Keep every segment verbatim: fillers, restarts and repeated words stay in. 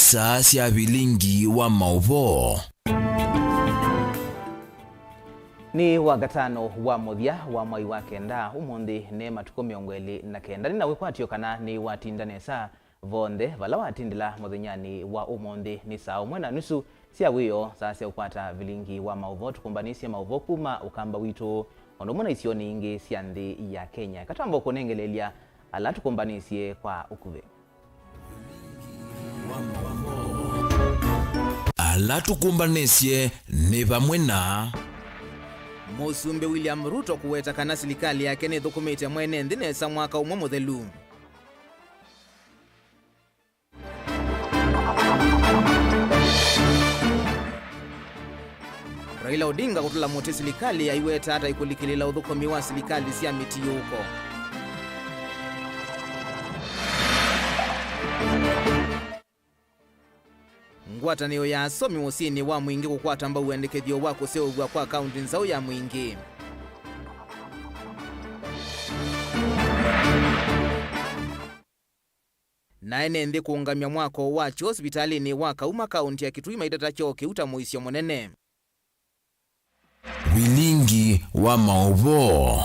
Saa sya vilingi wa maũvoo. Nĩ Wakatano wa mũthya wa mwai wa kenda, ũmũnthĩ nĩ matukũ mĩongo ĩlĩ na kenda. Nĩ na wĩkwatyo kana nĩwatinda nesa vonthe vala watindĩla mũthenyanĩ wa ũmũnthĩ. Nĩ saa ũmwe na nusu sya wĩoo, saa sya ũkwata vilingi wa maũvoo. Tũkũmbanĩsye maũvoo kuma Ũkamba witũ, ũndũ ũmwe na isionĩ ingĩ sya nthĩ ya Kenya. Katwamba kũnengeleelya ala tũkũmbanĩsye kwa ũkuvĩ. Ala tũkũmbanĩsye nĩ vamwe na Mũsumbĩ William Ruto kũweta kana silikalĩ yake nĩthũkũmĩte mwene nthĩ nesa mwaka ũmwe mũthelu. Raila Odinga kũtũla mũtĩ silikalĩ yaiweta ata ĩkũlikĩlĩla ũthũkũmi wa silikalĩ sya mĩtiũko. Ngwatanĩo ya asomi mũsyĩnĩ wa Mwingĩ kũkwata mbau wendekethyo wa kũseũvw'a kwa kaũntĩ nzaũ ya Mwingĩ. Na ene nthĩ kũũngamya mwako wa kyoo sivitalĩnĩ wa Kauma, kaũntĩ ya Kitui maitata kyoo kĩu ta mũisyo mũnene. Vilingi wa maũvoo.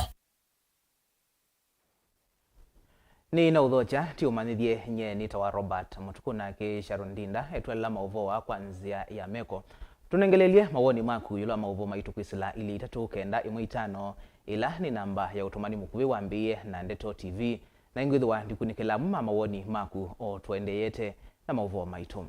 Nĩ na ũthokya, ti ũmanyĩthye, nye nĩtawa Robert Mũtukũ, nake Sharon Ndinda etwelea maũvoo aa kwa nzĩa ya meko. Tũnengeleelye mawoni maku ĩũlũ wa maũvoo maitũ kwĩsĩla ilĩ itatũ kenda ĩmwe itano, ĩla nĩ namba ya ũtũmani mũkuvĩ wambĩĩe na Ndeto T V. Na ingwĩthĩwa ndikunĩkĩla amwe ma mawoni maku o tũendeete na maũvoo maitũ.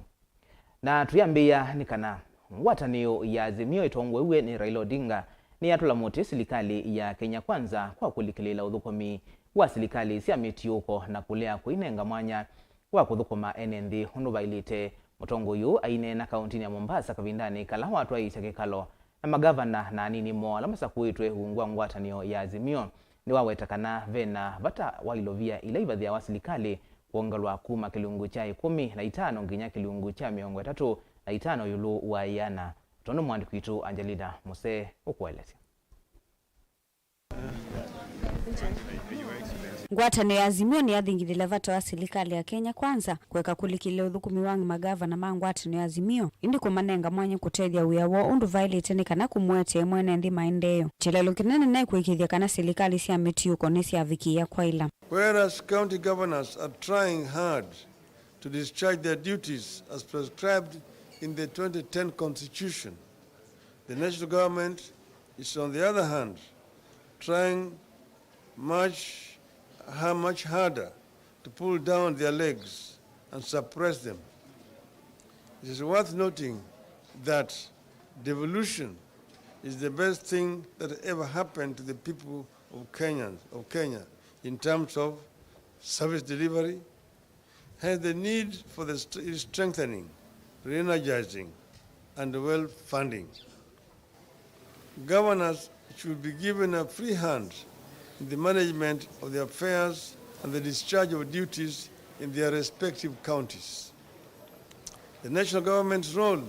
Na tũyambĩĩa nĩ kana ngwatanĩo ya Azimio ĩtongoew'e nĩ Raila Odinga nĩyatũla mũtĩ silikalĩ ya Kenya Kwanza kwa kũlikĩlĩĩla ũthũkũmi wa silikalĩ sya mĩtiũko na kũlea kũinenga mwanya wa kũthũkũma ene nthĩ ũndũ vaĩlĩte. Mũtongoi ũũ aineena kaũntĩnĩ ya Mombasa kavindanĩ kala watwaĩĩsya kĩkalo na magavana na anini moo ala masakũĩtwe ungu wa ngwatanĩo ya Azimio, nĩwaweta kana ve na vata wa ilovia ila ivathĩawa silikalĩ kwongelwa kuma kĩlungu kya ĩkũmi na itano nginya kĩlungu kya mĩongo ĩtatũ na itano ĩũlũ wa ĩana, tondũ mũandĩki witũ Angelina Mũsee ũkũelesya. Ngwatanĩo ya Azimio nĩyathingithile vata wa silikalĩ ya Kenya Kwanza kũeka kũlikĩlĩĩla ũthũkũmi wa magavana ma ngwatanĩo ya Azimio, ĩndĩ kũmanenga mwanya kũtethya wĩa woo ũndũ vaĩlĩte nĩ kana kũmũetee mwene nthĩ maendeeo. Kĩlelũ kĩnene naĩ kũĩkĩĩthya kana silikalĩ sya mĩtiũko nĩsyavikĩĩa kwaĩla. Whereas county governors are trying hard to discharge their duties as prescribed in the twenty ten constitution, the national government is, on the other hand, trying much, ha-, much harder to pull down their legs and suppress them. It is worth noting that devolution is the best thing that ever happened to the people of Kenyans, of Kenya, in terms of service delivery, hence the need for the st-, strengthening, re-energizing, and well funding. Governors should be given a free hand in the management of the affairs and the discharge of duties in their respective counties. The national government's role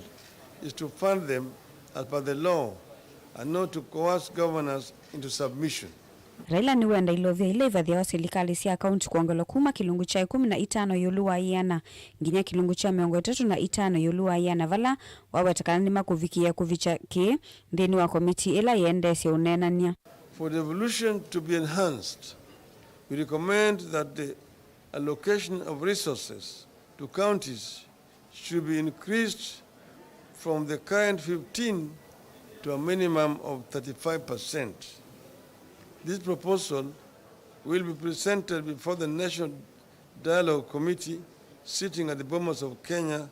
is to fund them as per the law and not to coerce governors into submission. Raila nĩwenda ilovia ila ivathĩawa silikalĩ sya kaunti kwongelwa kuma kĩlungu kya ĩkũmi na itano ĩũlũ wa ĩana nginya kĩlungu kya mĩongo ĩtatũ na itano ĩũlũ wa ĩana, vala waweta kana nĩmakũvikĩĩa kũvikya kĩĩ nthĩnĩ wa komitii ĩla ĩendeesye ũneenany'a. For devolution to be enhanced, we recommend that the allocation of resources to counties should be increased from the current fifteen to a minimum of thirty-five percent. This proposal will be presented before the National Dialogue Committee sitting at the Bomas of Kenya,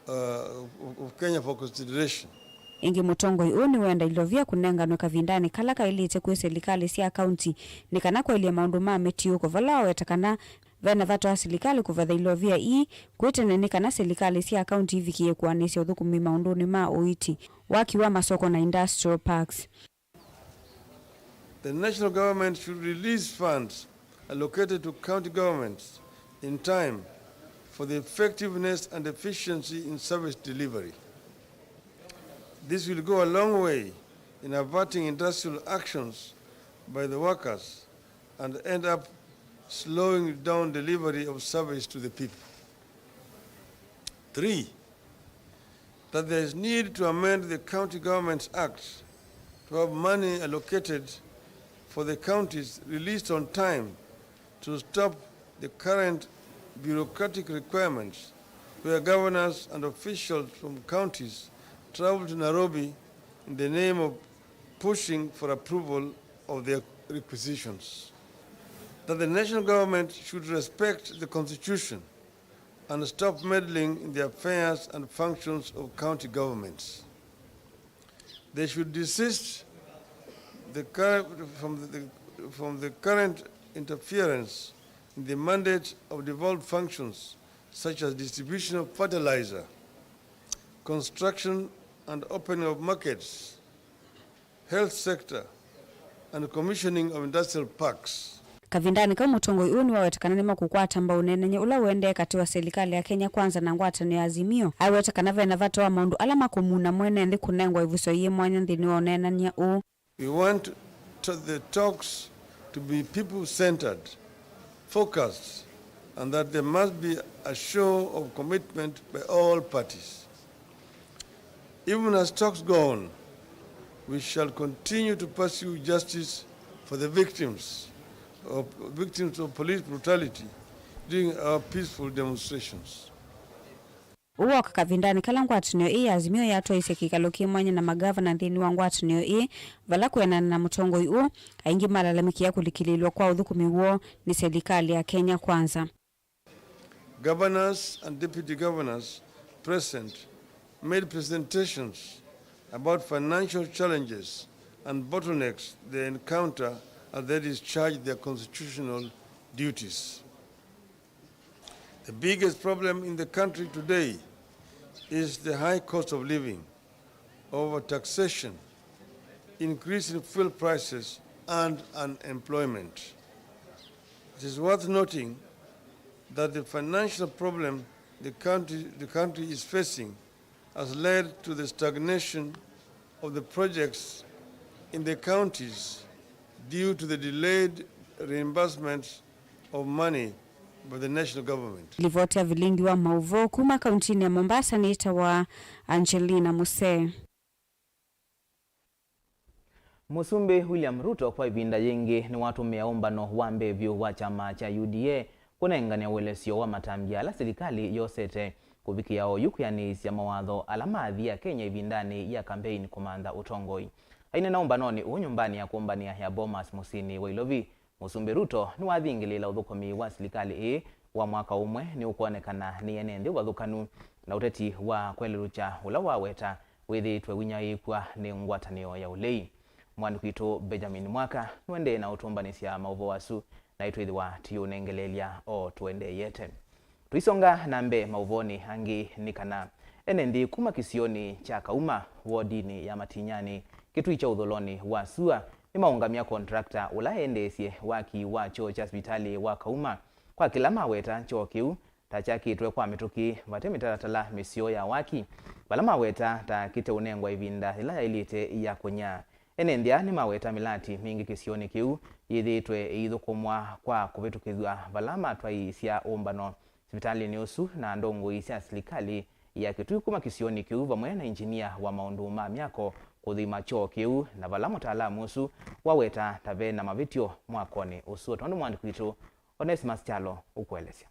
uh, of, of Kenya for consideration. Ĩngĩ mũtongoi ũũ nĩwenda ilovia kũnenganwe kavindanĩ kala kaĩlĩte kwĩ silikalĩ sya kaunti nĩ kana kwaĩlya maũndũ ma mĩtiũko, vala waweta kana ve na vata wa silikalĩ kũvatha ilovia ii kwĩ tene nĩ kana silikalĩ sya kaunti ivikĩĩe kũanĩsya ũthũkũmi maũndũnĩ ma ũiiti, waki wa masoko na industrial parks. The national government should release funds allocated to county governments in time for the effectiveness and efficiency in service delivery. This will go a long way in averting industrial actions by the workers and end up slowing down delivery of service to the people. Three, that there is need to amend the County Governments Act to have money allocated for the counties released on time to stop the current bureaucratic requirements where governors and officials from counties travel to Nairobi in the name of pushing for approval of their requisitions. That the national government should respect the constitution and stop meddling in the affairs and functions of county governments. They should desist the cur-, from the, from the current interference in the mandate of devolved functions such as distribution of fertilizer, construction and opening of markets, health sector, and commissioning of industrial parks. Kavindanĩ kau, mũtongoi ũũ nĩwaweta kana nĩmakũkwata mbau ũneenany'a ũla ũendee katĩ wa silikalĩ ya Kenya Kwanza na ngwatanĩo ya Azimio. Aweta kana ve na vata wa maũndũ ala makũmuna mwene nthĩ kũnengwa ĩvuso yĩ mwanya nthĩnĩ wa ũneenany'a ũũ. We want to, the talks to be people-centered, focused, and that there must be a show of commitment by all parties. Even as talks go on, we shall continue to pursue justice for the victims of, victims of police brutality during our peaceful demonstrations. Ũu woka kavindanĩ kala ngwatanĩo ĩĩ ya Azimio yatwaisye kĩkalo kĩ mwanya na magavana nthĩnĩ wa ngwatanĩo ĩĩ, vala kwĩanana na mũtongoi ũũ, aingĩ malalamĩkĩa kũlikĩlĩĩlw'a kwa ũthũkũmi woo nĩ silikalĩ ya Kenya Kwanza. Governors and deputy governors present made presentations about financial challenges and bottlenecks they encounter as they discharge their constitutional duties. The biggest problem in the country today is the high cost of living, overtaxation, increase in fuel prices, and unemployment. It is worth noting that the financial problem the country, the country is facing has led to the stagnation of the projects in the counties due to the delayed reimbursement of money by the national government. Livoti ya vilingi wa maũvoo kuma kauntinĩ ya Mombasa nĩtawa Angelina Musee. Mũsumbĩ William Ruto kwa ĩvinda yĩngĩ nĩwatũmĩa ũmbano wa mbee vyũ wa kyama kya U D A kũnengane ũelesyo wa matambya ala silikalĩ yosete kũvikĩa oyu kwĩanĩĩsya mawatho ala maathie Akenya ĩvindanĩ ya kambeini kũmantha ũtongoi. Aineena ũmbanonĩ ũũ nyũmbanĩ ya kũmbanĩa ya Bomas mũsyĩnĩ wa Ilovi, Mũsumbĩ Ruto nĩwathingĩlĩĩla ũthũkũmi wa silikalĩ ĩĩ wa mwaka ũmwe nĩũkwonekana nĩ ene nthĩ ũvathũkanu, na ũteti wa kwelelũkya ũla waweta wĩthĩĩtwe wĩnyaĩĩkw'a nĩ ngwatanĩo ya ũlei. Mwandĩki witũ Benjamin Mwaka nũendee na ũtũmbanĩsya maũvoo asu, naĩ twĩthĩwa tũiũnengeleelya o tũendeeyete. Tũisonga na mbee maũvoonĩ angĩ nĩ kana ene nthĩ kuma kĩsionĩ kya Kauma, wodinĩ ya Matinyani, kĩtui kya ũthũlonĩ wa sua, nĩmaũngamya contractor ũla endeesye waki wa kyoo kya sivitalĩ wa Kauma, kwa kĩla maweta kyoo kĩu ta kyakĩtwe kwa mĩtũkĩ vate mĩtalatala mĩseo ya waki, vala maweta ta kĩteũnengwa ĩvinda yĩla yaĩlĩte ya kũnya. Ene nthĩ aa nĩmaweta mĩlati mingĩ kĩsionĩ kĩu yĩthĩĩtwe ĩithũkũmwa kwa kũvĩtũkĩthw'a vala matwaĩĩsya ũmbano sivitalĩnĩ ũsu na ndongoi sya silikalĩ ya kĩtui kuma kĩsionĩ kĩu vamwe na injinia wa maũndũ ma myako kũthima kyoo kĩu, na vala mũtaalamu ũsu waweta ta ve na mavĩtyo mwakonĩ ũsu, o tondũ mwandĩki witũ Onesimus Kyalo ũkũelesya.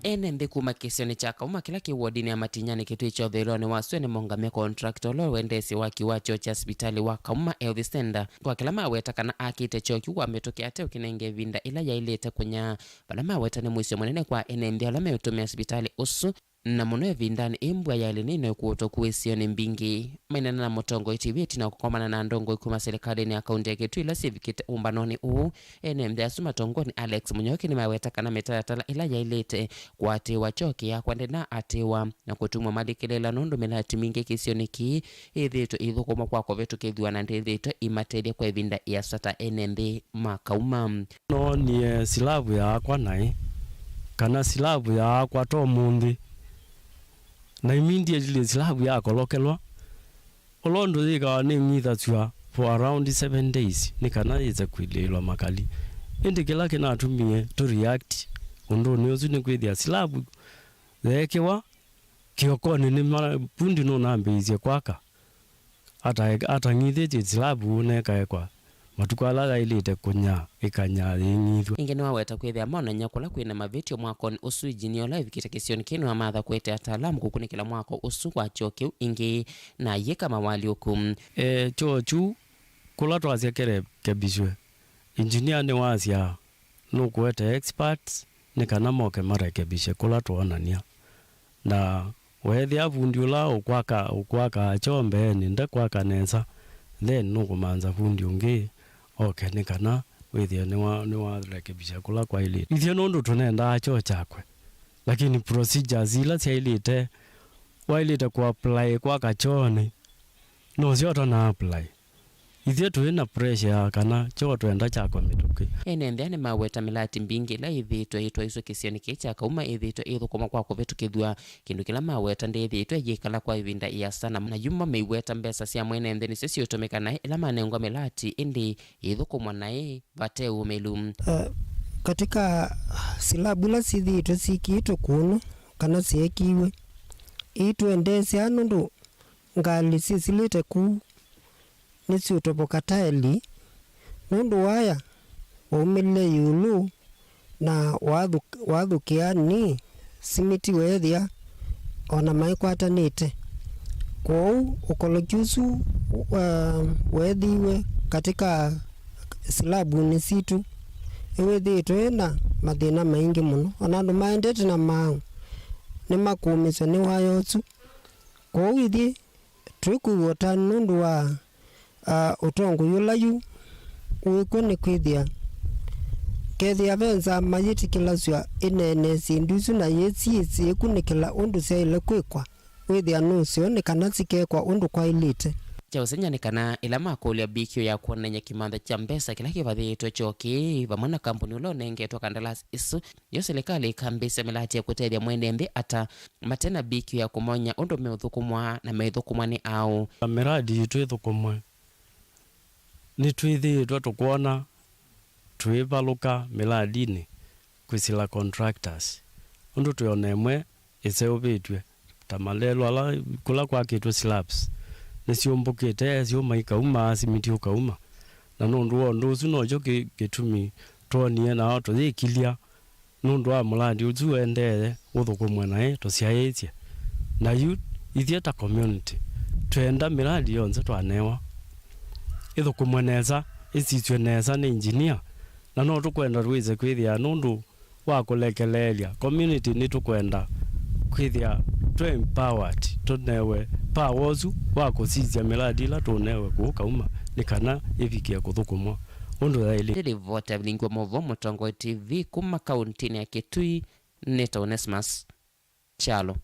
Ene nthĩ kuma kĩsionĩ kya Kauma kĩla kĩ wodinĩ ya Matinyani kĩtui kya ũthũĩlonĩ wa sua nĩmaũngamya contractor ũla wendeesye waki wa kyoo kya sivitalĩ wa Kauma Health Center kwa kĩla maweta kana akĩte kyoo kĩu kwa mĩtũkĩ ateũkĩnenga ĩvinda ĩla yaĩlĩte kũnya, vala maweta nĩ mũisyo mũnene kwa ene nthĩ ala meũtũmĩa sivitalĩ ũsu, na mũno ĩvindanĩ ĩ mbua ya El Nino ĩkũũtwa kũũ isionĩ mbingĩ. Maineena na mũtongoi T V ĩtina wa kũkomana na ndongoi kuma silikalĩnĩ ya kaunti ya Kitui ila syĩvikĩte ũmbanonĩ ũũ, ene nthĩ asu matongoew'e nĩ Alex Mũnyoki nĩmaweta kana mĩtalatala ĩla yaĩlĩte kũatĩĩwa kyoo kĩyakwa ndĩnaatĩĩwa na kũtumwa malikĩlĩĩla nũndũ mĩlati mingĩ kĩsionĩ kĩĩ ĩthĩĩtwe ĩithũkũmwa kwa kũvĩtũkĩthw'a na ndĩthĩĩtwe ĩmatethya kwa ĩvinda ĩasa ta ene nthĩ ma Kauma. Noonie silavu yaakwa naĩ, kana silavu yaakwa ta ũmũnthĩ, na immediately silavu yakolokelwa, ũla ũndũ yĩkawa nĩng'ithasw'a for around seven days nĩ kana yĩse kwilĩĩlwa makali. Ĩndĩ kĩla kĩnatumie tũ react ũndũnĩ ũsu nĩ kwĩthĩa silavu Yeekĩwa kĩokonĩ nĩ ma-, vundi nũnambĩĩisye kwaka. Ata-, atang'ithĩtye slab ũnekaekwa matukũ ala yaĩlĩte kũnya ĩkanya yĩng'ithw'a. Ĩngĩ nĩwaweta kwĩthĩa maonany'a kũla kwĩ na mavĩtyo mwakonĩ ũsu, injinia ũla wĩvikĩte kĩsionĩ kĩĩ nĩwamatha kũete ataalamu kũkunĩkĩla mwako ũsu wa kyoo kĩu ĩngĩ na ayĩka mawalyũku. E, kyoo kyu kũla twasya kĩrekebishwe, injinia nĩwasya nũkũete experts nĩ kana moke marekebishe kũla twoonany'a. Na weethĩa vundi ũla ũkwaka, ũkwaka kyoo mbeenĩ ndekwaka nesa, then nũkũmantha vundi ũngĩ oke nĩ kana wĩthĩe nĩwa-, nĩwarekebisha kũla kwaĩlĩte. Ithyĩ nũndũ tũnendaa kyoo kyakwe, lakini procedures ila syaĩlĩte, waĩlĩte kũapply kwaka kyoonĩ, nosyo tũna apply. Ithyĩ tũĩ na pressure ya kana kyoo twenda kyakwa mĩtũkĩ. Ene nthĩ nĩmaweta mĩlati mbingĩ ĩla ĩthĩĩtwe ĩtwaiswe kĩsionĩ kĩĩ kya Kauma ĩthĩĩtwe ĩithũkũmwa kwa kũvĩtũkĩthw'a. Kĩndũ kĩla maweta ndĩthĩĩtwe ĩyĩkala kwa ĩvinda ĩasa, na, na yu mamĩiweta mbesa sya mwene nthĩ nĩsyo siũtũmĩka naĩ ĩla manengwa mĩlati, ĩndĩ ĩithũkũmwa naĩ vate ũmĩlu. Eh, katika silabu ila sithiĩtwe sikĩĩtwe kũnũ kana syekiwe, ii twendeesya nũndũ ngalĩ syĩsĩlĩte kũu nĩsiũtovoka taeli, nũndũ waya waumĩlile ĩũlũ na wathũ-, wathũkĩa nĩ simiti weethĩa o na maikwatanĩte. Kwoou ũkoloki ũsu wa-, weethĩiwe katĩ ka silabunĩ sitũ nĩwĩthĩĩtwe wĩ na mathĩna maingĩ mũno. O na andũ maendete na maaũ nĩmakũũmĩsw'a nĩ waya ũsu. Kwoou ithyĩ twĩkwĩw'a ũtanu nũndũ wa, a, ũtongoi ũla yu wĩ kw'o, nĩkwĩthĩa kethĩa ve nzama yĩtĩkĩlasw'a ĩneenee syĩndũ isu na yĩsiĩĩsye ĩkunĩkĩla ũndũ syaĩle kwĩkwa, wĩthĩa nũseo nĩ kana sikekwa ũndũ kwaĩlĩte. Kya ũsengy'a nĩ kana ĩla makũlya mbikio ya kwonany'a kĩmantha kya mbesa kĩla kĩvathĩĩtwe kyoo kĩĩ vamwe na kambuni ũla ũnengetwe kandalasi ĩsu, yo silikalĩ ĩkambĩĩsya mĩlati ya kũtethya mwene nthĩ ata mate na mbikio ya kũmony'a ũndũ meũthũkũmwa na meĩthũkũmwa nĩ aũ. Mĩlati yitũ ĩthũkũmwe, nĩtwĩthĩĩtwe tũkwona tũivalũka mĩladinĩ kwĩsĩla contractors, ũndũ twĩ o na ĩmwe ĩseũvĩtw'e, ta malelũ ala kũla kwakĩtwe slabs nĩsyũmbũkĩte syũma ikauma, simiti ũkauma. Na nũndũ wa ũndũ ũsu nokyo kĩ-, kĩtumi twonie nao tũyĩkilya. Nũndũ wa mũlandi ũsu ũendee ũthũkũmwe naĩ tũsyaĩĩsye. Na yu ithyĩ ta community, twenda mĩlandi yonthe twanewa ĩthũkũmwe nesa, ĩsisw'e nesa nĩ engineer, na no tũkwenda twĩse kwĩthĩa nũndũ wa kũlekeleelya community, nĩtũkwenda kwĩthĩa twĩ empowered, tũnewe power ũsu wa kũsisya mĩlandi ĩla tũnewe kũu Kauma nĩ kana ĩvikĩe kũthũkũmwa ũndũ yaĩlĩte. Nĩ livoti ya vilingi wa maũvoo Mũtongoi T V kuma kauntinĩ ya Kitui, nĩ ta Onesmus Kyalo.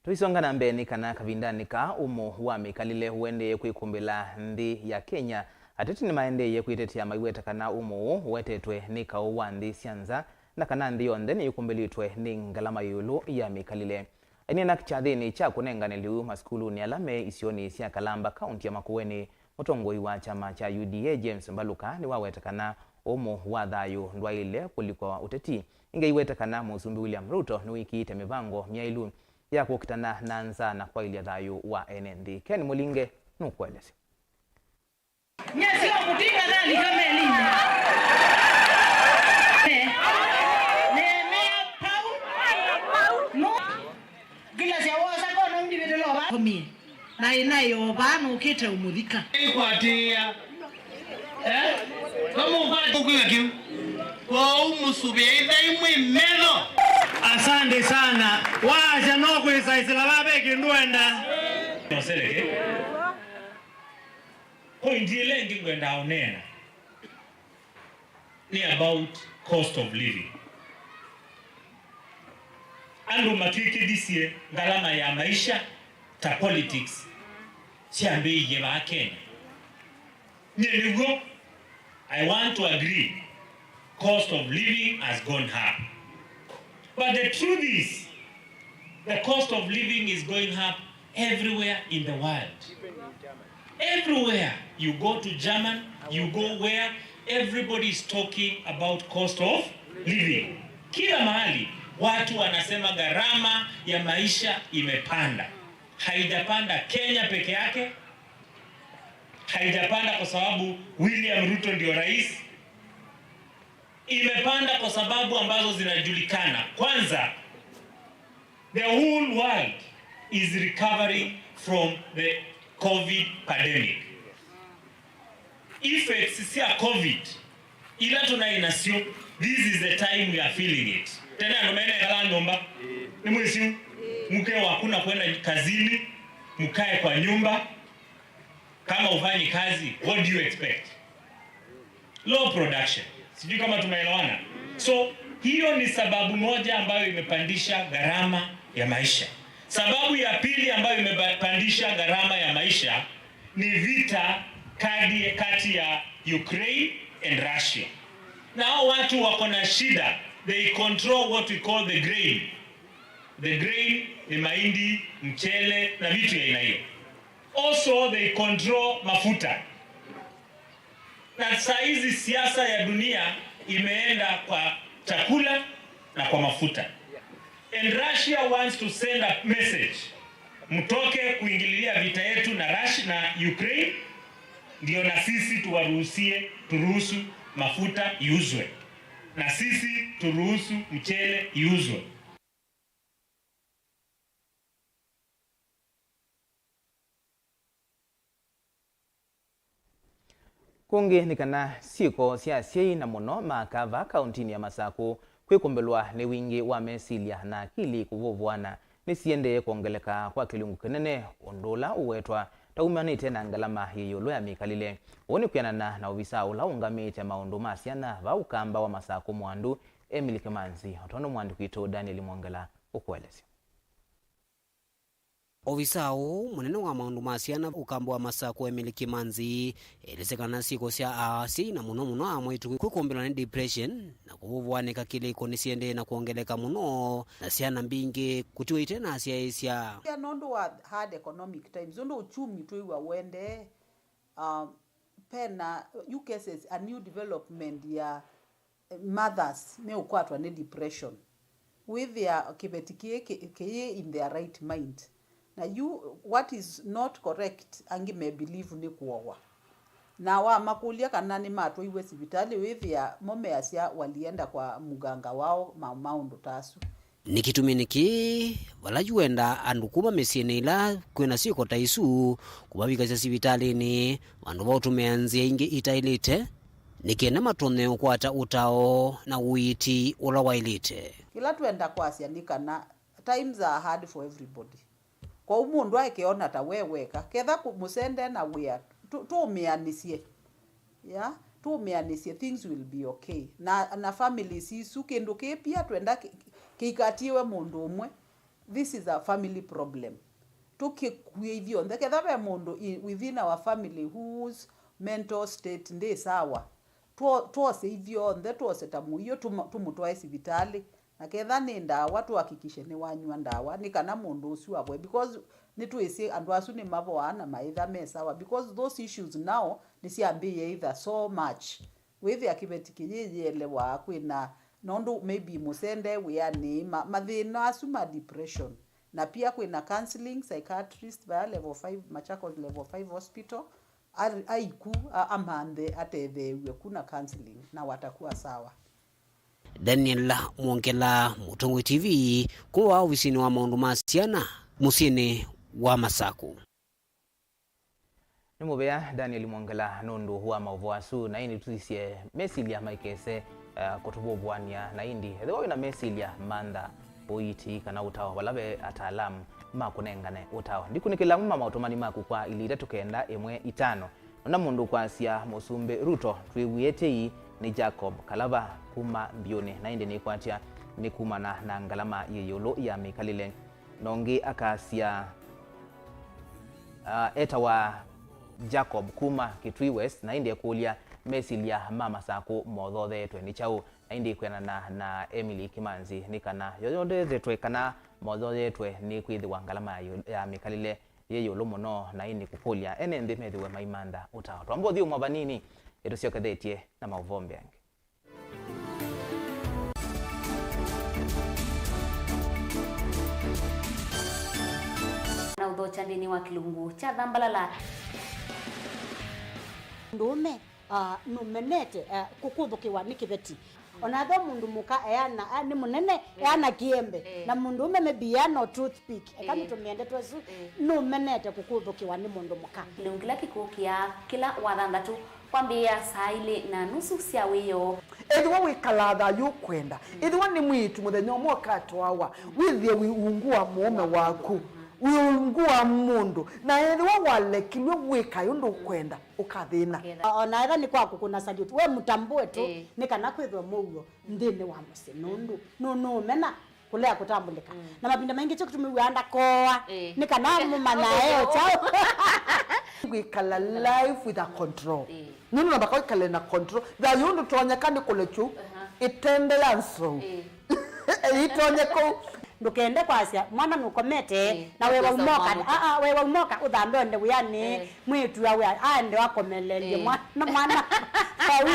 Tũisonga na mbee nĩ kana kavindanĩ kaa ũmũ wa mĩkalĩle ũendee kwĩkũmbĩla nthĩ ya Kenya, ateti nĩmaendeeie kwĩtetea maiweta kana ũmũ ũũ ũwetetwe nĩ kaũ wa nthĩ sya nza na kana nthĩ yonthe nĩyĩkũmbĩlĩtwe nĩ ngalama ĩũlũ ya mĩkalĩle. Aineena kyathĩnĩ kya kũnengane lĩu masukulunĩ ala me isionĩ sya Kalamba, kaunti ya Makueni, mũtongoi wa kyama kya U D A James Mbaluka nĩwaweta kana ũmũ wa thayũ ndwaĩle kũlikwa ũteti. Ĩngĩ aiweta kana Mũsumbĩ William Ruto nĩwĩkĩĩte mĩvango myaĩlu ya kũkitana na nzaa na kwaĩlya thayũ wa ene nthĩ. Ken Mũlinge nũkũelesya. Nyasio kũtinga thali kama elimu. Eh. Nemea pau. No. Ngila sya wosa kono ndivitilo ba. Komi. Na ĩnaĩ o vaa nũkĩte ũmũthika. Ĩkwatĩĩa. Eh? Vamũkwata kũkwĩka kĩu. Kwoou mũsuvĩe ĩthai mwĩ metho. Asante sana. Waasya no kwĩsaĩsĩla vaa ve kĩndũ wenda. Noseleke. Point ĩla ĩngĩ ngwendaa ũneena nĩ about cost of living. Andũ matw'ĩkĩthisye ngalama ya maisha ta politics syambĩĩie vaa Kenya. Nyie nĩw'o, I want to agree, cost of living has gone up. But the truth is, the cost of living is going up everywhere in the world. Everywhere you go to German, you go where, everybody is talking about cost of living. Kila mahali. Watu wanasema gharama ya maisha imepanda. Haijapanda Kenya peke yake, haijapanda kwa sababu William Ruto ndio rais. Imepanda kwa sababu ambazo zinajulikana. Kwanza, the whole world is recovering from the covid pandemic. Effects cia covid ila tũnaĩ nasyo, this is the time we are feeling it. Tene andũ menekala nyũmba, nĩ mwĩsĩ, mke waku na kwenda kazini, mkae kwa nyumba. Kama ufanyi kazi, what do you expect? Low production. Sijui kama tumeelewana. So, hiyo ni sababu moja ambayo imepandisha gharama ya maisha. Sababu ya pili ambayo imepandisha gharama ya maisha ni vita kadi- kati ya Ukraine and Russia. Na hao watu wako na shida, they control what we call the grain. The grain ni mahindi, mchele na vitu ya aina hiyo. Also, they control mafuta. Na saa hizi siasa ya dunia imeenda kwa chakula na kwa mafuta. And Russia wants to send a message. Mtoke kuingililia vita yetu na Russia na Ukraine, ndio na sisi tuwaruhusie, turuhusu mafuta iuzwe. Na sisi turuhusu mchele iuzwe. Kũngĩ nĩ kana syĩko sya asyai na mũno ma aka va kaũntinĩ ya Masakũ kwĩkũmbĩlwa nĩ wingĩ wa mesilya na akili kũvũvũana nĩsiendee kwongeleka kwa kĩlungu kĩnene, ũndũ ũla ũwetwa ta umanĩte na ngalama yĩ ĩũlũ ya mĩkalĩle. Ũu nĩ kwĩanana na ovisaa ũla ũũngamĩte maũndũ ma syana va Ũkamba wa Masakũ Mwandu, Emily Kĩmanzi, o tondũ mwandĩki witũ Daniel Mwongela ũkũelesya. Ovisaa ũũ mũnene wa maũndũ ma syana Ũkamba wa Masakũ Emily Kĩmanzi elesya kana syĩko sya asyai na mũno mũno amwaitũ kwĩkũmbĩlwa nĩ depression na kũvũvũanĩka kĩlĩko nĩsiendee na kwongeleka mũno, na syana mbingĩ kũtiwa ite na asyaĩĩsya. Nũndũ wa hard economic times, nũndũ uchumi twĩw'a ũendee, um, pena yu cases a new development ya mothers meũkwatwa nĩ depression. Wĩthĩa kĩveti kĩĩ kĩ- kĩyĩ in their right mind. Na yu what is not correct, angĩ me believe nĩ kũowa. Na wamakũlya kana nĩmatwaiwe sivitalĩ, wĩthĩa mo measya walienda kwa mganga wao ma maũndũ ta asu. Nĩ kĩtumi nĩkĩ vala yu wendaa andũ kuma mĩsyĩnĩ ĩla kwĩna syĩko ta isu kũmavikasya sivitalĩnĩ, vandũ va ũtũmĩa nzĩa ingĩ itaĩlĩte, nĩ kenda matonye ũkwata ũtao na ũiiti ũla waĩlĩte. Kĩla twenda kwasya nĩ kana times are hard for everybody. Kwoou mũndũ aekeona ta we weka, ketha kũ- mũsende na wĩa, tũ- tũũmĩanĩsye. Yeah, tũũmĩanĩsye, things will be okay. Na, na families isu, kĩndũ kĩĩ pia twenda kĩ- kĩikatiĩwe mũndũ ũmwe. This is a family problem. Tũkĩkue ithyonthe, ketha ve mũndũ i- within our family whose mental state ndĩ sawa, two- twose ithyonthe, twose ta mũio, tũma- tũmũtwae sivitalĩ. Na ketha nĩ ndawa, tũhakikishe nĩwanywa ndawa nĩ kana mũndũ ũsu avoe, because nĩtwĩsĩ andũ asu nĩmavoaa na maĩtha me sawa, because those issues now nĩsyambĩĩe either so much. Wĩthĩa kĩveti kĩyĩyĩelewaa kwĩna nũndũ maybe mũsende wĩanĩ, ma- mathĩna asu ma depression. Na pia kwĩna counseling psychiatrist vaya level five, Machakos level five hospital, a- aiku a- amanthe atetheew'e ku na counseling na watakuwa sawa. Daniel Mwongela, Mũtongoi T V, kuma ovisinĩ wa maũndũ ma syana mũsyĩnĩ wa Masakũ. Nĩ mũvea Daniel Mwongela nũndũ wa maũvoo asu, na ĩndĩ tũsisye mesilya maikese, eh, kũtũvũvũanĩa. Na ĩndĩ ethĩwa wĩna mesilya, mantha ũiiti kana ũtao vala ve ataalamu makũnengane ũtao. Ndikunĩkĩla amwe ma maũtũmani maku kwa ilĩ itatũ kenda ĩmwe itano. Nona mũndũ ũkwasya, Mũsumbĩ Ruto, twĩw'ĩe tei nĩ Jacob Kalava kuma Mbiũnĩ, na ĩndĩ nĩkwatya nĩ kumana na ngalama yĩ ĩũlũ ya mĩkalĩle. Na ũngĩ akasya, ah, etawa Jacob kuma Kitui West, na ĩndĩ ekũlya mesilya ma Masakũ mothootheetwe nĩ kyaũ. Na ĩndĩ kwĩanana na Emily Kimanzi nĩ kana yoyondethetwe kana mothootheetwe nĩ kwĩthĩwa ngalama ya ĩũlũ- ya mĩkalĩle yĩ ĩũlũ mũno, na ĩndĩ kũkũlya ene nthĩ methĩwe maimantha ũtao. Twamba ũthyũmũa vanini, ĩtũsyokethetye na maũvoo mbeange. Kya nthĩnĩ wa kĩlungu kya thambalala. Mũndũũme, ah, nũmenete, ah, kũkũthũkĩwa nĩ kĩveti. O na ethĩwa mũndũ mũka eana, ah, nĩ mũnene, eana kĩembe. Eh. Na mũndũũme maybe eana o toothpick. Eka, eh, nĩtũmĩe ndeto ĩsu, eh, nũmenete kũkũthũkĩwa nĩ mũndũ mũka. Kĩlungu kĩla kĩkũkĩa kĩla wathanthatũ kwambĩĩa saa ilĩ na nusu sya wĩoo. Ethĩwa wĩkalaa thayũ ũkwenda, ethĩwa nĩ mwĩĩtu mũthenya ũmwe ũkatwawa, wĩthĩe wĩ ungu wa mũũme waku, wĩ ungu wa mũndũ, na ethĩwa walekilwe wĩkae ũndũ ũkwenda, ũkathĩna. O na ethĩwa nĩ kwa kũkũna salute, we mũtambũe tu, ĩĩ, nĩ kana kwĩthwe mũuo nthĩnĩ wa mũsyĩ, nũndũ nũ-, nũũmena kũlea kũtambũlĩka. Mm. Na mavinda maingĩ kyo kĩtumi wĩaa ndakoa, ĩĩ, nĩ kana mũmanyae o kyaũ. Kwĩkala life with a control. Ĩĩ. Nũndũ nambaka wĩkale na control. Thayũ ndũtonyeka nĩ kũlekyu, aha, ĩtembe ya nzou. Ĩĩ. Ĩitonye kũu. Ndũkende kwasya mwana nũkomete, ĩĩ, na wewa umoka. Aa, wewa umoka, ũthambe ũende wĩanĩ. Ĩĩ. Mwĩĩtu awe aende akomelelye, ĩĩ, mwana, mwana vau.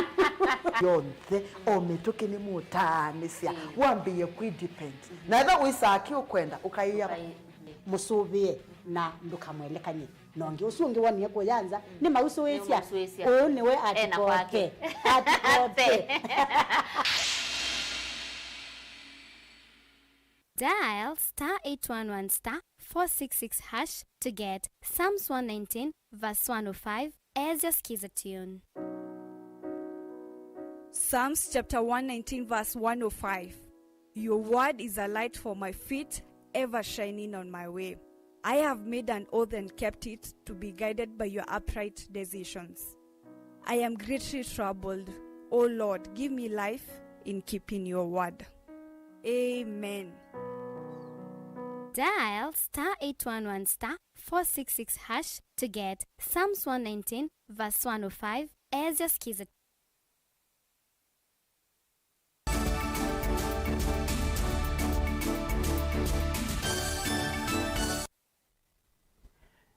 Yonthe, o mĩtũkĩ nĩmũtaanĩsya, ĩĩ, wambĩĩe kwĩ depend. Mhm. Na ethĩwa wĩsaa kĩ ũkwenda, ũkaĩa. Ũkaĩ-, ĩĩ, mũsũvĩe na ndũkamwelekany'e na ũngĩ. Ũsu ũngĩ wonie kũya nza, mm, nĩmausũĩsya. Nĩmausũĩsya. Ũyũ nĩwe ena kwake. Atikote. Atikote. Dial star eight one one star four six six hash to get Psalms one nineteen verse one oh five as your Skiza tune. Psalms chapter one nineteen verse one oh five. Your word is a light for my feet, ever shining on my way. I have made an oath and kept it, to be guided by your upright decisions. I am greatly troubled. O Lord, give me life in keeping your word. Amen. Dial star eight one one star four six six hash to get Psalms one nineteen verse one oh five as your Skiza.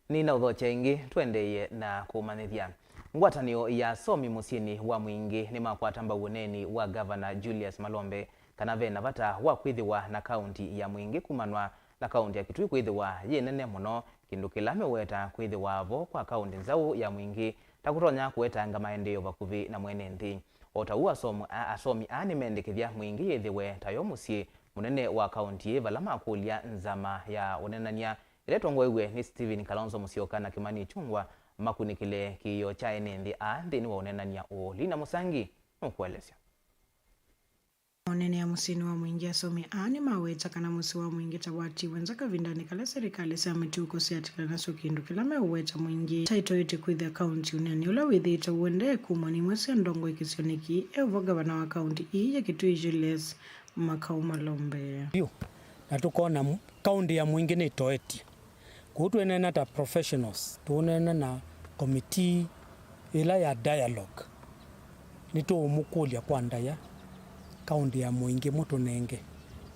Nĩnaũthokya ĩngĩ, tũendeeye na kũmanyĩthya. Ngwatanĩo ya asomi mũsyĩnĩ wa Mwingĩ nĩmakwata mbau ũneeni wa Ngavana Julius Malombe kana ve na vata wa kwĩthĩwa na kaũnti ya Mwingĩ kumanwa na kaũnti ya Kitui kwĩthĩwa yĩ nene mũno, kĩndũ kĩla meũweta kwĩthĩwa vo kwa kaũnti nzaũ ya Mwingĩ ta kũtonya kũetanga maendeeo vakuvĩ na mwene nthĩ. O ta ũu asomo-, a-, asomi aa nĩmendekethya Mwingĩ yĩthĩwe tayo mũsyĩ mũnene wa kaũnti ĩĩ, vala makũlya nzama ya ũnenany'a ĩla ĩtongoew'e nĩ Stephen Kalonzo Musyoka na Kimani Ichung'wah makunĩkĩle kĩĩo kya ene nthĩ aa nthĩnĩ wa ũnenany'a ũũ. Lina Mũsangi nũkũelesya. Maũneenea mũsyĩnĩ wa Mwingĩ, asomi aa nĩmaweta kana mũsyĩ wa Mwingĩ ta watiwe nza kavindanĩ kala silikalĩ sya mĩtuko syatĩla nasyo kĩndũ kĩla meũweta Mwingĩ ta ĩtoetye kwĩthĩa kaũnti ũneeni ũla wĩthĩĩtwe ũendee kumw'a nĩ imwe sya ndongoi kĩsionĩ kĩĩ, e ũvo ngavana wa kaũnti ii ya Kitui Julius Makau Malombe. Yu, na tũkona m-, kaũnti ya Mwingĩ nĩtoetye. Kũu twĩneena ta professionals, tũũneena na committee ĩla ya dialogue. Nĩtũũmũkũlya kwa ndaĩa, kaũnti ya Mwingĩ mũtũnenge,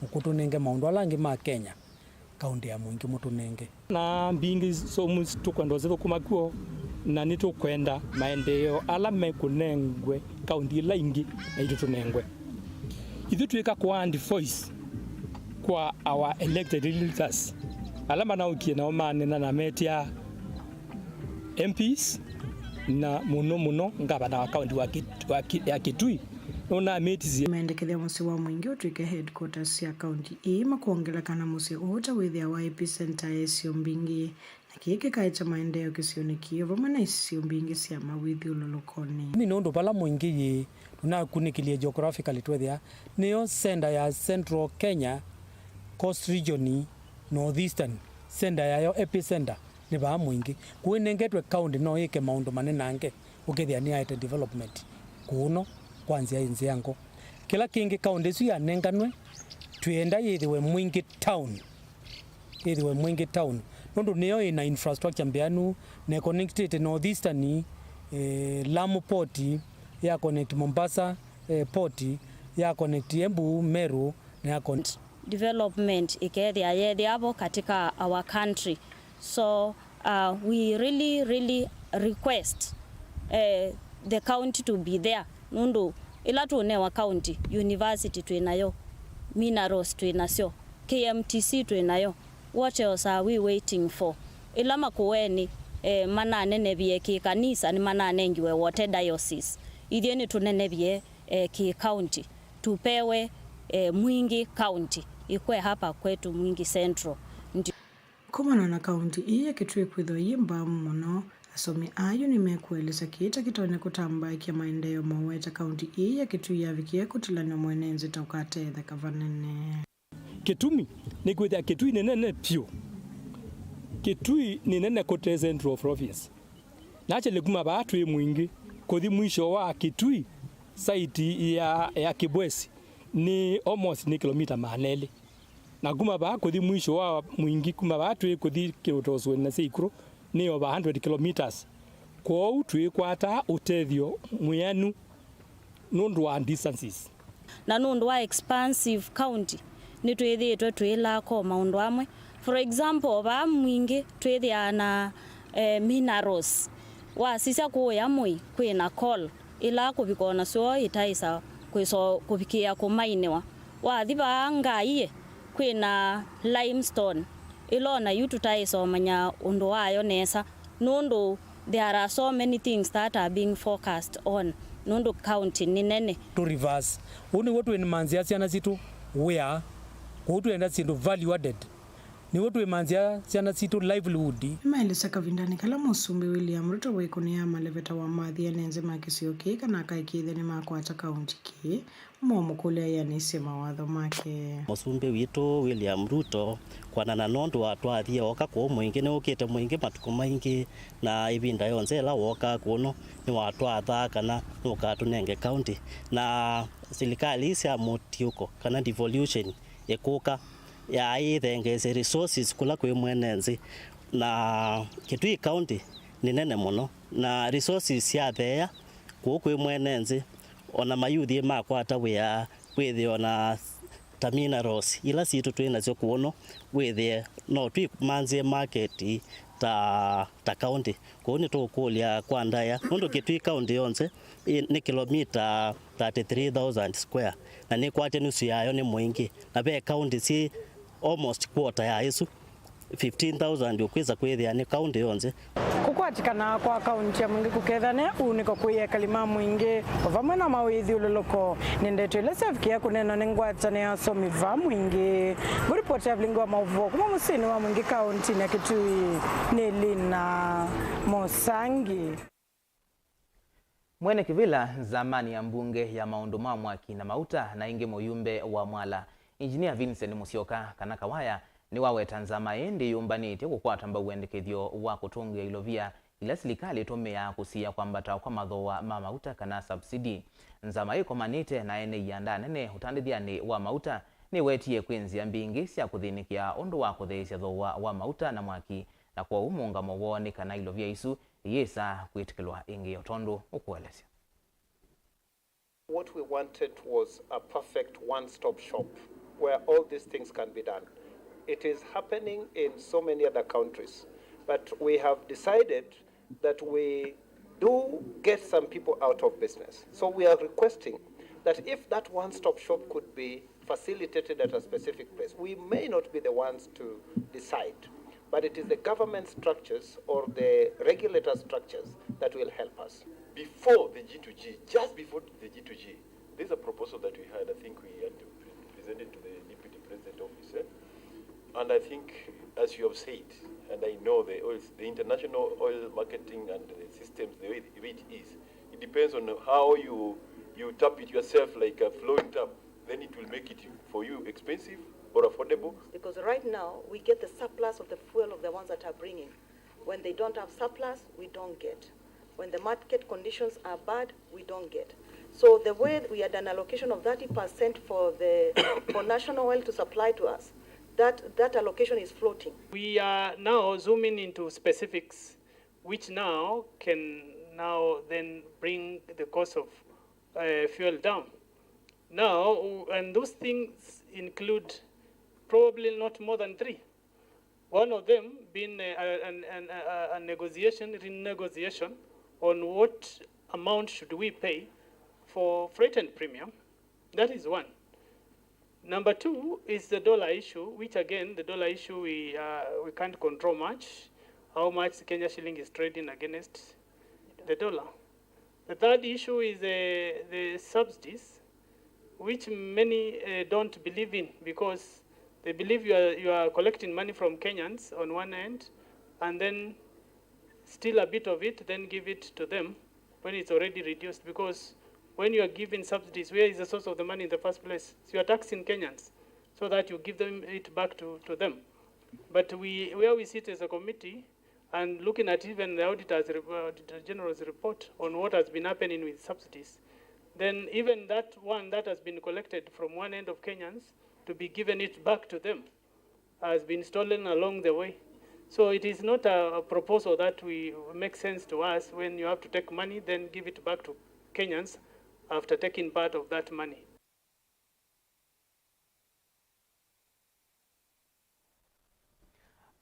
mũkũtũnenge maũndũ ala angĩ ma Kenya, kaũnti ya Mwingĩ mũtũnenge. Na mbingĩ somu tũkwenda ũsĩthũkũma kw'o, na nĩtũkwenda maendeeo ala mekũnengwe kaũnti ila ingĩ naitũ tũnengwe. Ithyĩ twĩka kũandi voice kwa our elected leaders, ala manaũkie nao manena na metia M Ps, na mũno mũno ngavana wa kaũnti wa Kit-, wa Ki-, ya Kitui, nũnamĩtisye. Mendekethya mũsyĩ wa Mwingĩ ũtw'ĩke headquarters sya kaũnti ii, makwongela kana mũsyĩ ũũ ta wĩthĩawa epicenter ya isio mbingĩ, na kĩĩ kĩkaete maendeeo kĩsionĩ kĩĩ vamwe na isio mbingĩ sya mawĩthyũlũlũkonĩ. Nĩ nũndũ vala Mwingĩ yĩ, tũnakunĩkĩlye geographically twethĩa nĩyo center ya Central Kenya, Coast Region, North Eastern, center yayo, epicenter nĩ vaa Mwingĩ. Kũu ĩnengetwe kaũnti no yĩke maũndũ manenange, ũkethĩa nĩyaete development kũũno kwa nzĩa ĩ nzĩango. Kĩla kĩngĩ, kaũnti ĩsu yanenganwe, twĩenda yĩthĩwe Mwingĩ town. Ĩthĩwe Mwingĩ town, nũndũ nĩyo ĩna infrastructure mbĩanu, na ĩconnectĩte North Eastern, eh, Lamu port, ya connect Mombasa, eh, port, ya connect Embu, Meru, na ya connect. Development ĩkethĩa yethĩa vo katika our country. So, uh, we really, really request, eh, the county to be there. Nũndũ ĩla tũnewa county, university twĩ nayo, minerals twĩ nasyo, K M T C twĩ nayo. What else are we waiting for? Ĩla Makueni, eh, mananenevie kĩ kanisa, nĩmananengiwe Wote Diocese. Ithyĩ nĩtũnenevie, eh, kĩ county, tũpewe, eh, Mwingi County, ikwe hapa kwetu Mwingi Central. Ndi- Kumana na kaunti ii ya Kitui kwĩthwa yĩ mbaa mũno, asomi ayu nĩmekũelesya kĩĩ ta kĩtonya kũtambaĩkya maendeeo moweta kaunti ii ya Kitui yavikie kũtilanw'a mwene nzĩ ta ũkatetheka vanene. Kĩtumi nĩ kwĩthĩa Kitui nĩ nene vyũ. Kitui nĩ nene kũte Central Province. Actually kuma vaa twĩ Mwingi kũthi mwisho wa Kitui, site ya, ya Kibwezi nĩ almost nĩ kilomita maana elĩ. Na kuma vaa kũthi mwisho wa Mwingi, kuma vaa twĩ kũthi kĩũtosweni na sya ikũrũ nĩ over hundred kilometers. Kwoou twĩkwata ũtethyo mwĩanu nũndũ wa distances. Na nũndũ wa expansive county, nĩtwĩthĩĩtwe twĩlaka o maũndũ amwe. For example, vaa Mwingi twĩthĩaa na, eh, minerals. Wasisya kũũya Mũi kwĩ na coal, ĩla kũvika o nasyo itaĩsa kwĩsa kũvikĩĩa kũmainĩwa. Wathi vaa Ngaie kwĩ na limestone, ĩla o na yu tũtaĩsa ũmanya ũndũ wayo nesa, nũndũ there are so many things that are being focused on, nũndũ county nĩ nene. To reverse. Ũu nĩw'o twĩmanzĩa syana sitũ wĩa, kũu twĩenda syĩndũ value added. Nĩw'o twĩmanzĩa syana sitũ livelihood. Nĩmaelesya kavindanĩ kala Mũsumbĩ William Ruto wĩkũnĩaa maleveta wa mathi ene nzĩ ma kĩsio kĩĩ kana akaĩkĩĩthya nĩmakwata kaunti kĩĩ, momũkũlya ĩanĩsye mawatho make. Mũsumbĩ witũ William Ruto, kwanana nũndũ watwathie oka kũũ Mwingi, nĩwũkĩte Mwingi matukũ maingĩ, na ĩvinda yonthe ĩla wookaa kũno nĩwatwathaa kana nũkatũnenge kaunti. Na silikalĩ ii sya mũtiũko kana devolution ĩkũka, yaĩ ĩthengeesye resources kũla kwĩ mwene nzĩ, na Kitui County nĩ nene mũno, na resources syatheea kũu kwĩ mwene nzĩ, ona mayuthi makwata wĩa kwĩthĩwa na ta minerals ila sitũ twĩ nasyo kũno, wĩthĩe no twĩmanzĩe market ta, ta county. Kũu nĩtũkũlya kwa ndaĩa, nũndũ Kitui County yonthe ĩ, nĩ kilomita thirty-three thousand square, na nĩkwatya nusu yayo nĩ Mwingi, na ve county syĩ almost quarter ya ĩsu, fifteen thousand ũkwĩsa kwĩthĩa nĩ county yonthe. Kũkwatĩkana kwa kaunti ya Mwingi kũkethane ũunĩko kwĩ ekali ma Mwingi, o vamwe na mawĩthyũlũlũko, nĩ ndeto ila syavikĩa kũneenwa nĩ ngwatanĩo ya asomi va Mwingi. Ngũripoti ya vilingi wa maũvoo kuma mũsyĩnĩ wa Mwingi kauntinĩ ya Kitui nĩ Lina Mũsangi. Mwene kĩvĩla nzamanĩ ya mbunge ya maũndũ ma mwaki na mauta na ĩngĩ mũyumbe wa Mwala, Engineer Vincent Musyoka, kana Kawaya, nĩwaweta nzama ĩĩ ndĩyũmbanĩtye kũkwata mbau wendekethyo wa kũtũngĩa ilovia ila silikalĩ ĩtũmĩaa kũsiĩĩa kwambata kwa mathooa ma mauta kana subsidy. Nzama ĩkomanĩte na ene ianda nene ũtandĩthyanĩ wa mauta nĩwetie kwĩ nzĩa mbingĩ sya kũthĩnĩkĩa ũndũ wa kũtheesya thooa wa mauta na mwaki, na kwoou mũũngamo woo nĩ kana ilovia isu iyĩsa kwĩtĩkĩlwa ĩngĩ, o tondũ ũkũelesya. What we wanted was a perfect one-stop shop where all these things can be done. It is happening in so many other countries, but we have decided that we do get some people out of business. So we are requesting that if that one-stop shop could be facilitated at a specific place, we may not be the ones to decide, but it is the government structures or the regulator structures that will help us. Before the G two G, just before the G two G, there's a proposal that we had, I think we had pre-, presented to the Deputy President office, eh? And I think, as you have said, and I know the oil, the international oil marketing and the systems, the way it is, it depends on how you, you tap it yourself like a flowing tap, then it will make it for you expensive or affordable. Because right now, we get the surplus of the fuel of the ones that are bringing. When they don't have surplus, we don't get. When the market conditions are bad, we don't get. So the way we had an allocation of thirty percent for the, for National Oil to supply to us, that, that allocation is floating. We are now zooming into specifics, which now can now then bring the cost of, uh, fuel down. Now, and those things include probably not more than three. One of them being a, a, an, an, a, a negotiation, renegotiation on what amount should we pay for freight and premium. That is one. Number two is the dollar issue, which again, the dollar issue, we, uh, we can't control much. how much Kenya shilling is trading against the dollar. The third issue is the, the subsidies, which many uh, don't believe in, because they believe you are, you are collecting money from Kenyans on one end and then steal a bit of it, then give it to them when it's already reduced. Because when you are giving subsidies, where is the source of the money in the first place? So you are taxing Kenyans so that you give them it back to, to them. But we, where we sit as a committee, and looking at even the Auditor's, Re- uh, Auditor General's report on what has been happening with subsidies, then even that one that has been collected from one end of Kenyans to be given it back to them has been stolen along the way. So it is not a, a proposal that we make sense to us when you have to take money, then give it back to Kenyans after taking part of that money.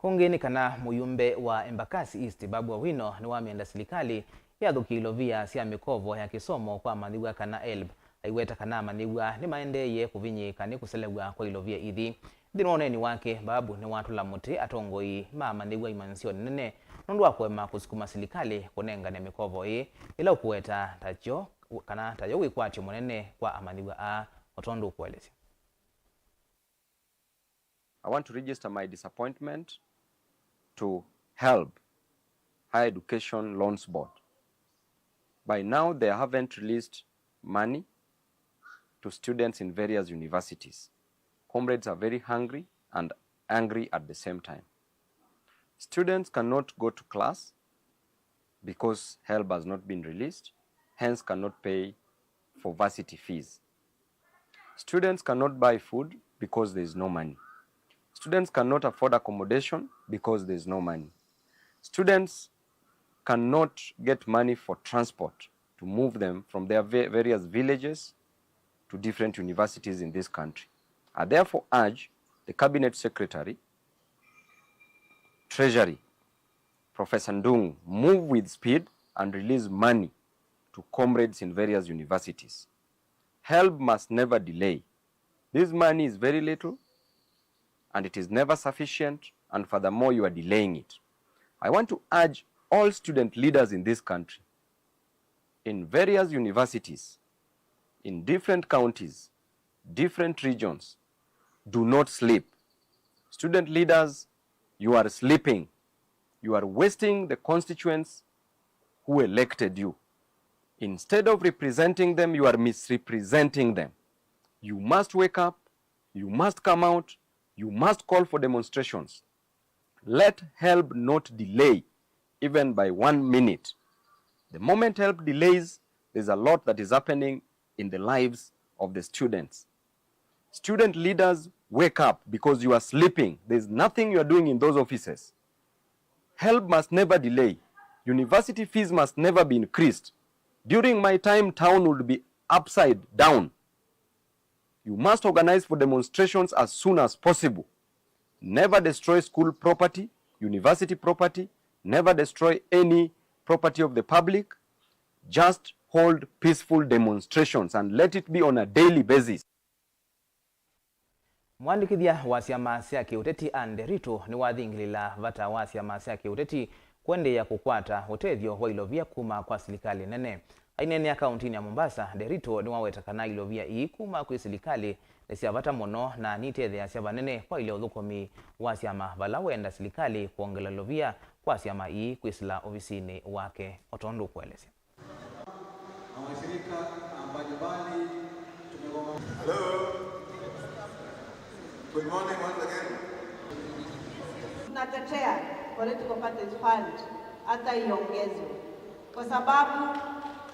Kũngĩ nĩ kana mũyumbe wa Embakasi East, Babu Owino, nĩwamenda silikalĩ yathũkĩe ilovia sya mĩkovo ya kĩsomo kwa amanyĩw'a kana helb, aiweta kana amanyĩw'a nĩmaendeeie kũvinyĩĩka nĩ kũselew'a kwa ilovia ithi. Nthĩnĩ wa ũneeni wake, Babu nĩwatũla mũtĩ atongoi ma amanyĩw'a imanĩsyonĩ nene nũndũ wa kũema kũsukuma silikalĩ kũnengane mĩkovo ĩĩ, ĩla ũkũweta ta kyo kana tayo wĩkwatyo mũnene kwa amanyĩw'a aa, o tondũ ũkũelesya. I want to register my disappointment to HELB, Higher Education Loans Board. By now, they haven't released money to students in various universities. Comrades are very hungry and angry at the same time. Students cannot go to class because HELB has not been released, hence cannot pay for varsity fees. Students cannot buy food because there is no money. Students cannot afford accommodation because there is no money. Students cannot get money for transport to move them from their va- various villages to different universities in this country. I therefore urge the Cabinet Secretary, Treasury, Professor Ndung'u, move with speed and release money to comrades in various universities. HELB must never delay. This money is very little and it is never sufficient, and furthermore, you are delaying it. I want to urge all student leaders in this country, in various universities, in different counties, different regions, do not sleep. Student leaders, you are sleeping. You are wasting the constituents who elected you. Instead of representing them, you are misrepresenting them. You must wake up, you must come out, you must call for demonstrations. Let HELB not delay, even by one minute. The moment HELB delays, there's a lot that is happening in the lives of the students. Student leaders, wake up because you are sleeping. There's nothing you are doing in those offices. HELB must never delay. University fees must never be increased. During my time, town would be upside down. You must organize for demonstrations as soon as possible. Never destroy school property, university property, never destroy any property of the public. Just hold peaceful demonstrations and let it be on a daily basis. Mũandĩkĩthya wa syama sya kĩũteti Anne Nderitu nĩwathingĩlĩla vata wa syama sya kĩũteti kũendeea kũkwata ũtethyo wa ilovia kuma kwa silikalĩ nene. Aineenea kaũntĩnĩ ya Mombasa, Nderitu nĩwaweta kana ilovia ii kuma kwĩ silikalĩ nĩ sya vata mũno na nitetheeasya vanene kwaĩlya ũthũkũmi wa syama vala wenda silikalĩ kwongela ilovia kwa syama ii kwĩsĩla ovisinĩ wake, o tondũ ũkũelesya. Na washirika mbalimbali tumegonga. Hello. Good morning once again. Tunatetea political parties fund hata iongezwe kwa sababu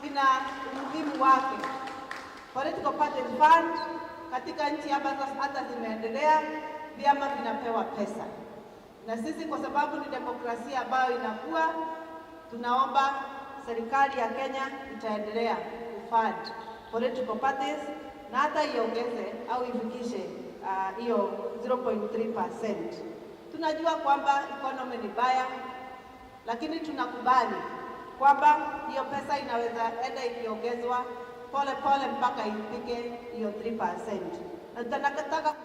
ina umuhimu wake. Political parties fund katika nchi ambazo hata zimeendelea, vyama vinapewa pesa. Na sisi kwa sababu ni demokrasia ambayo inakuwa, tunaomba serikali ya Kenya itaendelea kufund political parties na hata iongeze au ifikishe ah, hiyo zero point three percent. Tunajua kwamba economy ni mbaya, lakini tunakubali kwamba hiyo pesa inaweza enda ikiongezwa pole pole mpaka ifike hiyo three percent. Na tunataka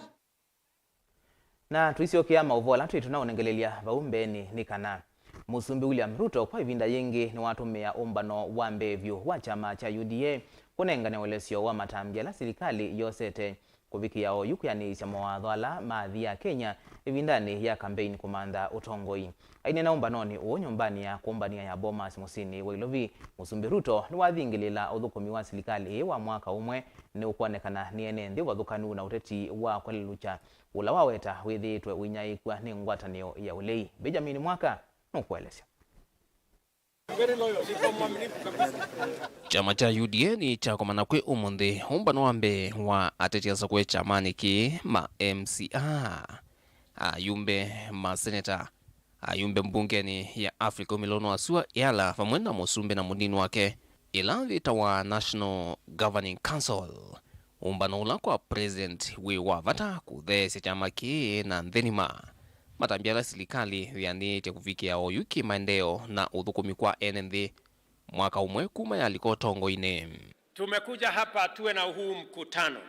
Na tũisyokea maũvoo ala twĩ tũnaũnengelelya vau mbeenĩ nĩ kana, Mũsumbĩ William Ruto kwa ĩvinda yĩngĩ nĩwatũmĩa ũmbano wa mbee vyũ wa kyama kya U D A kũnengane ũelesyo wa matambya ala silikalĩ yosete kũvikĩa oyu kwĩanĩĩsya mawatho ala maathie Akenya ĩvindanĩ ya kambeini kũmantha ũtongoi. Aineena ũmbanonĩ ũũ nyũmbanĩ ya kũmbanĩa ya Bomas mũsyĩnĩ wa Ilovi, Mũsumbĩ Ruto nĩwathingĩlĩĩla ũthũkũmi wa silikalĩ ĩĩ wa mwaka ũmwe nĩũkwonekana nĩ ene nthĩ ũvathũkanu na ũteti wa kwelelũkya, ũla waweta wĩthĩĩtwe ũinyaĩĩkw'a nĩ ngwatanĩo ya ũlei. Benjamin Mwaka nũkũelesya. Kyama kya U D A nĩkyakomana kwĩ ũmũnthĩ ũmbano wa mbee wa ateti asakũe kyamanĩ kĩĩ, ma M C A, ayumbe, maseneta, ayumbe mbungenĩ ya Africa Umĩlo wa Sua Yala, vamwe na mũsumbĩ na mũnini wake, ĩla yĩtawa National Governing Council. Ũmbano ũla kwa President wĩ wa vata kũtheesya kyama kĩĩ na nthĩ nima. Matambya ala silikalĩ yĩanĩĩtye kũvikĩa oyu kĩ maendeeo na ũthũkũmi kwa ene nthĩ, mwaka ũmwe kuma yalika ũtongoinĩ. Tumekuja hapa tuwe na huu mkutano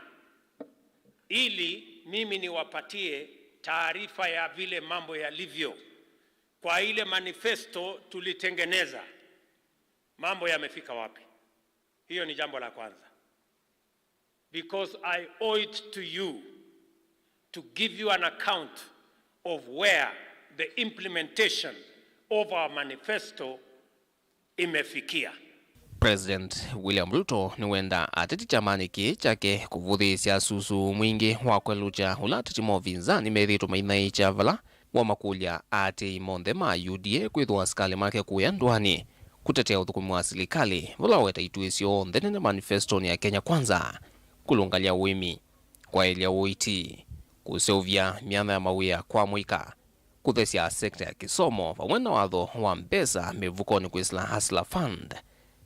ili mimi niwapatie taarifa ya vile mambo yalivyo kwa ile manifesto tulitengeneza. Mambo yamefika wapi? Hiyo ni jambo la kwanza. Because I owe it to you to give you an account of where the implementation of our manifesto imefikia. President William Ruto nĩwenda ateti kyamanĩ kĩĩ kyake kũvũthĩĩsya susu mwingĩ wa kwelũkya ũla ateti ma ũvinzani methĩĩtwe mainaĩĩkya vala wamakũlya aatĩĩi monthe ma U D A kwĩthĩwa asikalĩ make kũya ndũanĩ kũtetea ũthũkũmi wa silikalĩ, vala waweta ituĩ syonthe nene manifestonĩ ya Kenya Kwanza, kũlũngalya ũĩmi, kwaĩlya ũiiti, kũseũvya myanya ya mawĩa kwa mũika, kũthesya sekta ya kĩsomo, vamwe na watho wa mbesa mĩvukonĩ kwĩsĩla Hustler Fund,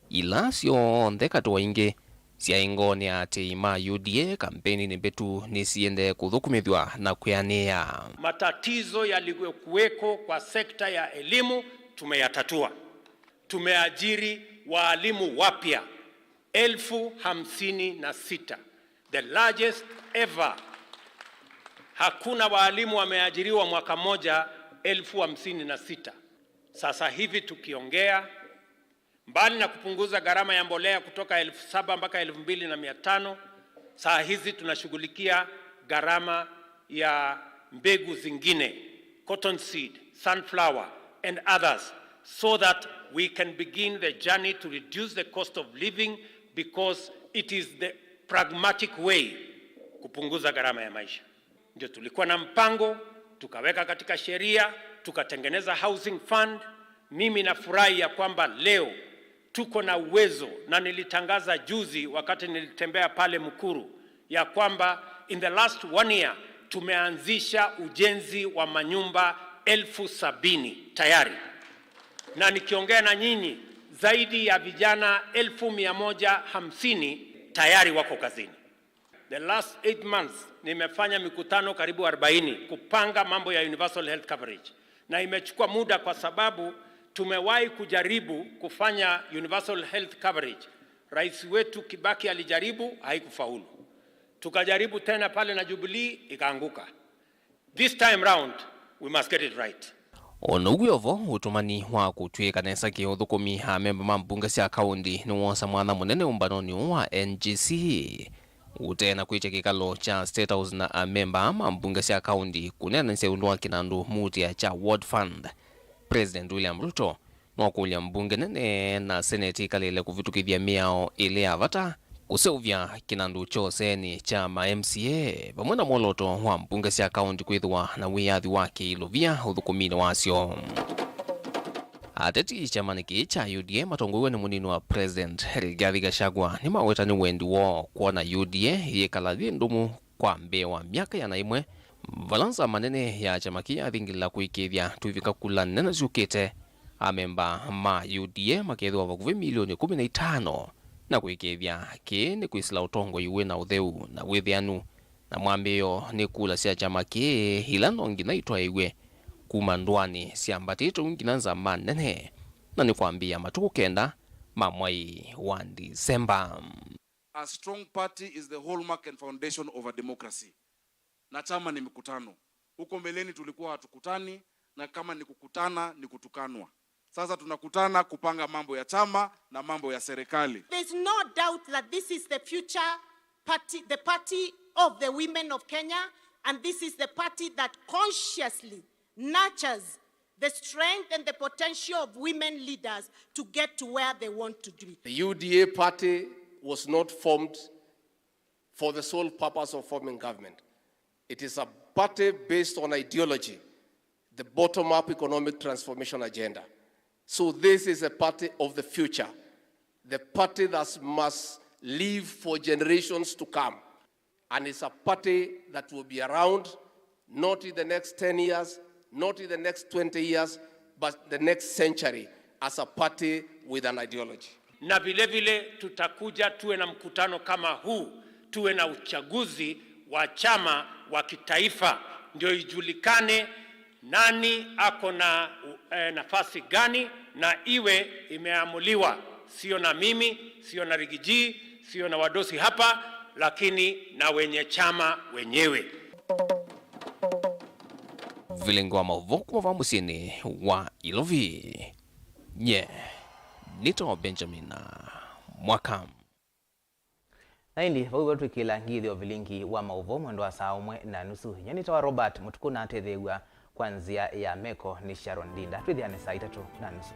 ila syonthe katĩ wa ingĩ syaĩ ngoonĩ ya aatĩĩi ma U D A kampeini mbĩtu nĩsiendee kũthũkũmĩthw'a na kwĩanĩĩa. Matatizo yaliyokuweko kwa sekta ya elimu tumeyatatua. Tumeajiri waalimu wapya elfu hamsini na sita, the largest ever. Hakuna waalimu wameajiriwa mwaka moja elfu hamsini na sita. Sasa hivi tukiongea, mbali na kupunguza gharama ya mbolea kutoka elfu saba mpaka elfu mbili na mia tano, saa hizi tunashughulikia gharama ya mbegu zingine, cotton seed, sunflower and others, so that we can begin the journey to reduce the cost of living, because it is the pragmatic way kupunguza gharama ya maisha. Ndio tulikuwa na mpango, tukaweka katika sheria, tukatengeneza housing fund. Mimi nafurahi ya kwamba leo tuko na uwezo, na nilitangaza juzi wakati nilitembea pale Mukuru ya kwamba in the last one year tumeanzisha ujenzi wa manyumba elfu sabini tayari, na nikiongea na nyinyi, zaidi ya vijana elfu mia moja hamsini tayari wako kazini. The last eight months nimefanya mikutano karibu arobaini kupanga mambo ya universal health coverage, na imechukua muda kwa sababu tumewahi kujaribu kufanya universal health coverage. Rais wetu Kibaki alijaribu, haikufaulu. Tukajaribu tena pale na Jubilee, ikaanguka. This time round, we must get it right. O na ũu wĩ o vo, ũtũmani wa kũtw'ĩka nesa kĩ-ũthũkũmi amemba ma mbunge sya kaũnti nĩwoosa mwanya mũnene ũmbanonĩ ũũ wa N G C. Ũtee na kwĩtya kĩkalo kya State House na amemba ma mbunge sya kaũnti kũneenanĩsya ĩũlũ wa kĩnandũ mũutĩa kya Ward Fund, President William Ruto nũkũlya mbunge nene na seneti ikalĩle kũvĩtũkĩthya mĩao ĩlĩ ya vata, kũseũvya kĩnandũ kya ũseenĩ kya ma M C A, vamwe na mwolooto wa mbunge sya kaũnti kwĩthĩwa na wĩyathi wa kĩilovia ũthũkũminĩ wasyo. Ateti kyamanĩ kĩĩ kya U D A matongoew'e nĩ mũnini wa President Rigathi Gachagua nĩmaweta nĩ wendi woo kwona U D A yĩkala yĩ ndũmu kwa mbee wa myaka ĩana ĩmwe, vala nzama nene ya kyama kĩĩ yathingĩlĩla kũĩkĩĩthya tũivika kula nene syũkĩte, amemba ma U D A makethĩwa vakuvĩ milioni ĩkũmi na itano, na kũĩkĩĩthya kĩĩ nĩ kwĩsĩla ũtongoi wĩ na ũtheu na wĩthĩanu, na mwambĩĩo nĩ kula sya kyama kĩĩ ila no nginya itwaĩw'e kuma ndũanĩ syambatĩte ũu nginya nzama nene, na nĩ kwambĩĩa matukũ kenda ma mwai wa Disemba. A strong party is the hallmark and foundation of a democracy. Na chama ni mikutano. Huko mbeleni tulikuwa hatukutani, na kama ni kukutana, ni kutukanwa. Sasa tunakutana kupanga mambo ya chama na mambo ya serikali. There's no doubt that this is the future party, the party of the women of Kenya, and this is the party that consciously nurtures the strength and the potential of women leaders to get to where they want to be. The U D A party was not formed for the sole purpose of forming government. It is a party based on ideology, the bottom-up economic transformation agenda. So this is a party of the future, the party that must live for generations to come. And it's a party that will be around not in the next ten years, not in the next twenty years, but the next century as a party with an ideology. Na vile vile tutakuja tuwe na mkutano kama huu, tuwe na uchaguzi wa chama wa kitaifa, ndio ijulikane nani ako na eh, nafasi gani, na iwe imeamuliwa, sio na mimi, sio na Rigiji, sio na wadosi hapa, lakini na wenye chama wenyewe. Vilingi wa maũvoo kuma vaa mũsyĩnĩ wa Ilovi. Nye nĩtawa Benjamin Mwaka. Na ĩndĩ vau vo twĩkĩla ngithyo vilingi wa maũvoo mwendo wa saa ũmwe na nusu. Nye nĩtawa Robert Mũtukũ na atetheew'a kwa nzĩa ya meko nĩ Sharon Ndinda. Twĩthĩane saa itatũ na nusu.